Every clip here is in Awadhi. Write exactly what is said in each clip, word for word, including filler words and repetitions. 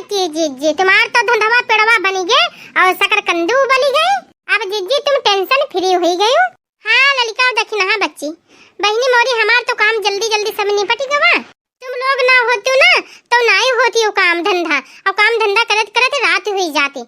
बड़की जिज्जी, तुम्हार तो धंधवा पेड़वा बनी गए और शकरकंद उबली गए। अब जिज्जी तुम tension free हुई गयू। हाँ ललिका, दखिनहा बच्ची, बहिनी मोरी, हमार तो काम जल्दी जल्दी सब निपट गवा। तुम लोग ना होतू ना, तो नाई होती वो काम धंधा, और काम धंधा करत करत रात हुई जाती।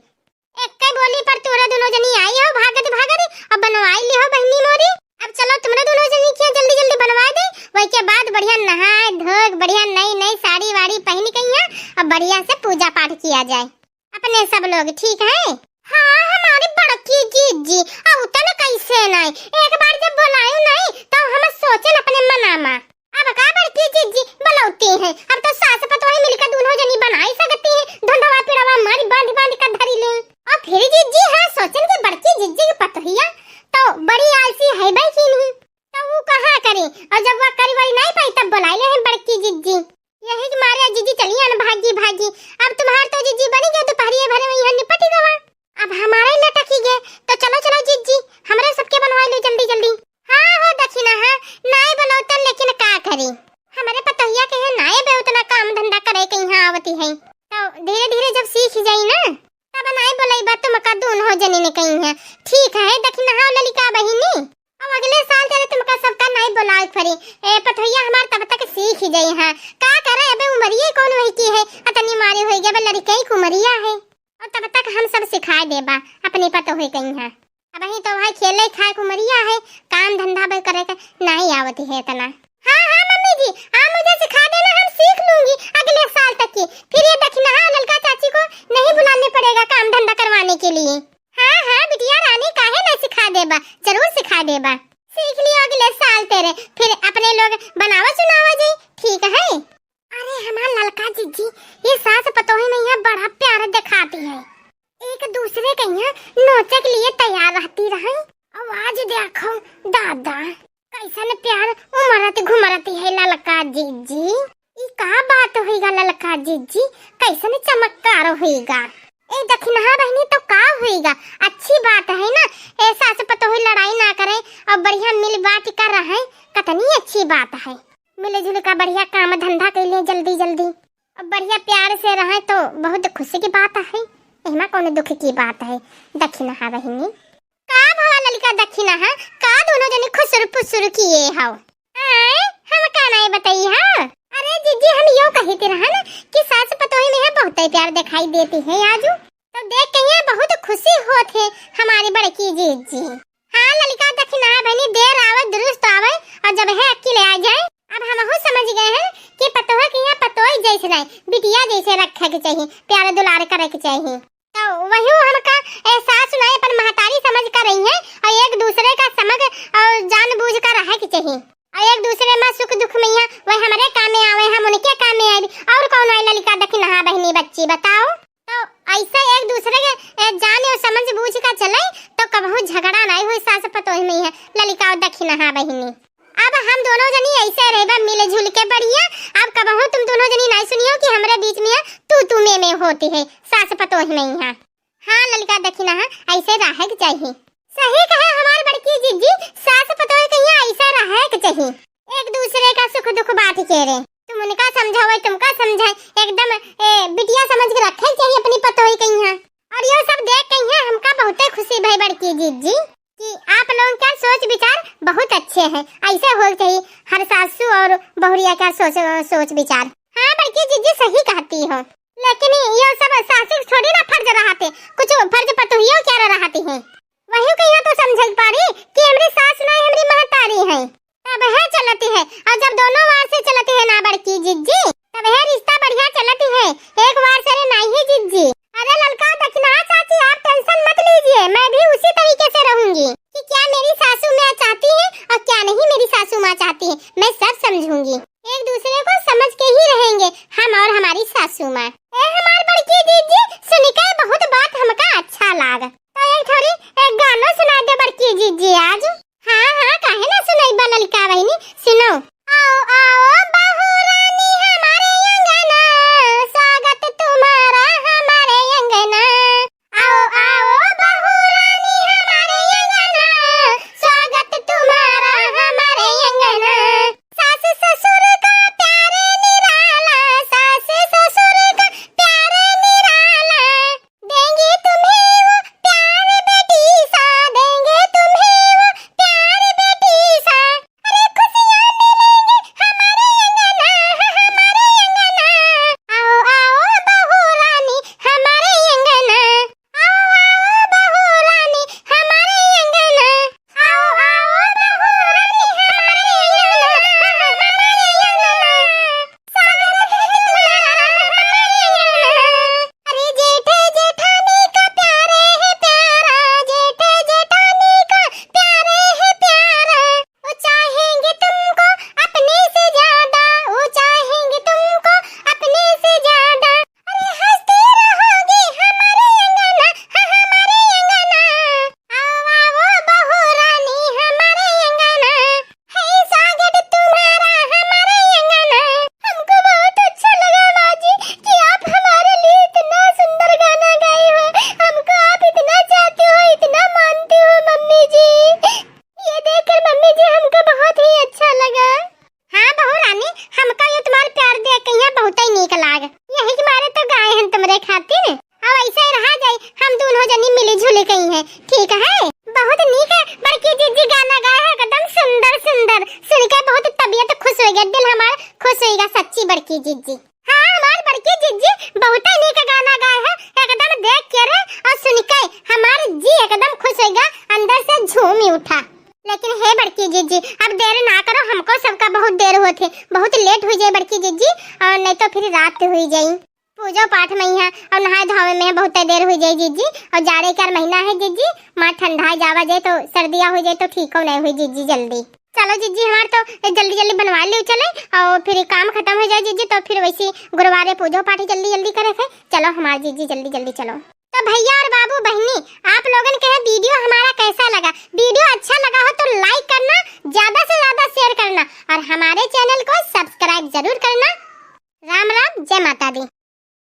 एक्के बोली पर तोहरा दुनो जनी आई हो भागत भागत, अब बनवाई ली हो बहिनी मोरी। अब चलो तुमरा दुनो जनी के जल्दी जल्दी बनवा दे, वही के बाद बढ़िया नहाए धोए, बढ़िया नई नई साड़ी वाड़ी पहन के यहाँ अब बढ़िया से पूजा पाठ किया जाए अपने सब लोग, ठीक है? हाँ हमारी बड़की जिज्जी, अब तन कैसे नहीं, एक बार जब बोलायू नहीं तो हम सोचन अपने मना मा, अब का बड़की जिज्जी बोलौती हैं, अब तो सास पतोह मिलकर दुनो जनी बनाई सकती हैं, धंधवा पिड़वा मारी बांध बांध कर धरी ले। और फिर जिज्जी, हाँ सोचन के बड़की जिज्जी की पतोहिया तो बड़ी आलसी है भाई की नहीं, तो वो कहाँ करी, और जब वो करी वाली नहीं पाई तब बुलाई ले हैं बड़की जिज्जी। यही के मारे जिज्जी चली आन भागी भागी। अब तुम्हार तो जिज्जी बनी गए, दोपहरिए भरे वहीं निपटी गवा। अब हमारा ही लटकी गए, तो चलो चलो जिज्जी, हमरे सबके बनवाई लो जल्दी जल्दी। हाँ हो दखिनहा, नाई बोलौतन लेकिन का करी, हमरे पतोहिया के है नाई बे उतना काम धंधा करे के यहाँ आवती है, तो धीरे धीरे जब सीख जाई ना तब नाई बोलैबा तुमका दुनो जनी ने कहीं है। ठीक है दखिनहा ललिका बहिनी, अब अगले साल तेरे तुमका सबका नाई बोलाए पड़ी। ए पतोहिया हमार तब तक सीख ही जाई है, का करे अबे उमरिये कौन वही की है, अतनी मारी होई गए, अबे लड़के ही कुमरिया है। और तब तक हम सब सिखाए देबा अपनी पतोह कहीं है। अब ही तो वहाँ खेले खाए के उमरिया है, काम धंधा बे करे के नाई आवती है इतना। हाँ हाँ मम्मी जी, आप मुझे सिखा देना, हम सीख लूंगी अगले साल तक की। फिर ये दखिनहा ललका चाची को नहीं बुलाने पड़ेगा काम धंधा करवाने के लिए। हाँ हाँ बिटिया रानी, काहे ना सिखा देबा, जरूर सिखा देबा। सीख लियो अगले साल तेरे, फिर अपने लोग बनावा चुनावा जी, ठीक है? अरे हमार ललका जिज्जी, ये सास पतोह में यहाँ बड़ा प्यार दिखाती है, एक दूसरे के यहाँ नोचे के लिए तैयार रहती रहे। अब आज देखो दादा, कैसन प्यार उमरत घुमरत है ललका जिज्जी। ई का बात होइगा ललका जिज्जी, कैसन चमत्कार होइगा? ए दखिनहा बहिनी तो का होइगा, अच्छी बात है ना। ए सास पतोह लड़ाई ना करे और बढ़िया मिल बांट कर रहे, कतनी अच्छी बात है। मिलजुल का बढ़िया काम धंधा कैले जल्दी जल्दी और बढ़िया प्यार से रहे तो बहुत खुशी की बात है, एहमा कौन दुख की बात है दखिनहा बहिनी। का भवा ललिका दखिनहा, का दुनो जनी खुसुर फुसुर किए हौ? आए, हम का नाई बताई हा? अरे जिज्जी, हम यो कहित रहन कि सास पतोही में है बहुते प्यार दिखाई देती है आजू। तो देख के ये बहुत खुशी होत है हमारी बड़की जिज्जी। हाँ ललिका दखिनहा बहिनी, देर आवे दुरुस्त आवे, और जब है अक्की ले आ जाए। अब हमहू समझ गए हैं कि पतोह के यहाँ पतोही जैसे नहीं, बिटिया जैसे रखे के चाहिए, प्यार दुलार करे के चाहिए। तो वही हमका ए, सास नाई अपन महतारी समझ कर रही हैं और एक दूसरे का समझ और जान बूझ कर रहे के चाहिए और एक दूसरे में सुख दुख में यहाँ वह हमरे कामे आवे, हम उनके कामे आए। और कौन आई ललिका दखिनहा बहिनी बच्ची बताओ? तो ऐसे एक दूसरे के ए, जान और समझ बूझ कर चले तो कबहू झगड़ा नहीं हुई सास पतोह में है ललिका और दखिनहा बहिनी। अब हम दोनों जनी ऐसे रहबा मिलजुल के बढ़िया। अब कबहू तुम दोनों जनी नहीं सुनियो कि हमरे बीच में तू तू में में होती है सास पतोह में यहाँ। हाँ ललिका दखिनहा, ऐसे रहे के चाहिए। सही कहे हमार बड़की जिज्जी, सास पतोह के यहाँ ऐसे रहे के चाहिए, एक दूसरे का सुख दुख बांट के रे। तुम उनका समझाओ, तुमका समझाए, एकदम ए, बिटिया समझ के रखे के चाहिए अपनी पतोह के यहाँ। और यो सब देख के यहाँ हमका बहुते खुशी भई बड़की जिज्जी कि आप लोगों का सोच विचार बहुत अच्छे हैं। ऐसे होना चाहिए हर सासू और बहुरिया का सोच, सोच विचार। हाँ बड़की जिज्जी सही कहती हो, लेकिन यो सब सासू के थोड़ी ना फर्ज रहते, कुछ फर्ज पतोहियो क्या रहती है। वही के यहाँ तो समझ पारी कि हमरी सास नाई हमरी महतारी है, तब है चलती है। और जब दोनों वार से चलती है ना बड़की जिज्जी, तब है रिश्ता बढ़िया चलती है। एक वार से रे नाई है जिज्जी। अरे ललका दखिनहा चाची, आप tension मत लीजिए, मैं भी उसी तरीके से रहूंगी कि क्या मेरी सासू माँ चाहती है और क्या नहीं मेरी सासू माँ चाहती है, मैं सब समझूंगी। एक दूसरे को समझ के ही रहेंगे हम और हमारी सासू माँ। ए हमार बड़की जिज्जी, सुनिके बहुत बात हमका अच्छा लाग, तो एक थोड़ी एक गानो सुना दे बड़की जिज्जी आज। हाँ हाँ, काहे ना सुनाई बा ललका बहिनी, सुनो। आओ आओ बहू रानी हमारे अंगना, स्वागत तुम्हारा हमारे अंगना। आओ आओ बहू रानी हमारे अंगना, स्वागत तुम्हारा हमारे अंगना। सास ससुर का प्यार निराला, सास ससुर का प्यार नीक लाग। यही के मारे तो गाए हन तुमरे खातिर। अब ऐसे ही रहा जाई, हम दोनों जनी मिली जुली कहीं है, ठीक है? बहुत नीक है बड़की जिज्जी गाना गाए है, एकदम सुंदर सुंदर। सुन के बहुत तबीयत खुश हो गया, दिल हमार खुश हो गया सच्ची बड़की जिज्जी। हाँ, हमार बड़की जिज्जी बहुत नीक गाना गाए है, एकदम देख के रे और सुन के हमार जी एकदम खुश हो गया, अंदर से झूम ही उठा। लेकिन हे बड़की जिज्जी, अब देर ना करो, हमको सबका बहुत देर होत है, बहुत लेट हो जाए बड़की जिज्जी, और नहीं तो फिर रात हो जाई। पूजो पाठ में ही है और नहाए धोवे में बहुत देर हो जाए जिज्जी, और जाड़े का महीना है जिज्जी, माँ ठंडा जावा जाए तो सर्दिया हो जाए तो ठीक हो नहीं हुई जिज्जी जल्दी। चलो जिज्जी, हमार तो जल्दी जल्दी बनवा लियो चले, और फिर काम खत्म हो जाए जिज्जी, तो फिर वैसी गुरुवारे पूजो पाठ जल्दी जल्दी करे थे। चलो हमार जिज्जी, जल्दी जल्दी चलो। तो भैया और बाबू बहनी, आप लोगन के वीडियो हमारा कैसा लगा? वीडियो अच्छा लगा हो तो लाइक करना, ज्यादा से ज्यादा शेयर करना और हमारे चैनल को सब्सक्राइब जरूर करना। राम राम, जय माता दी।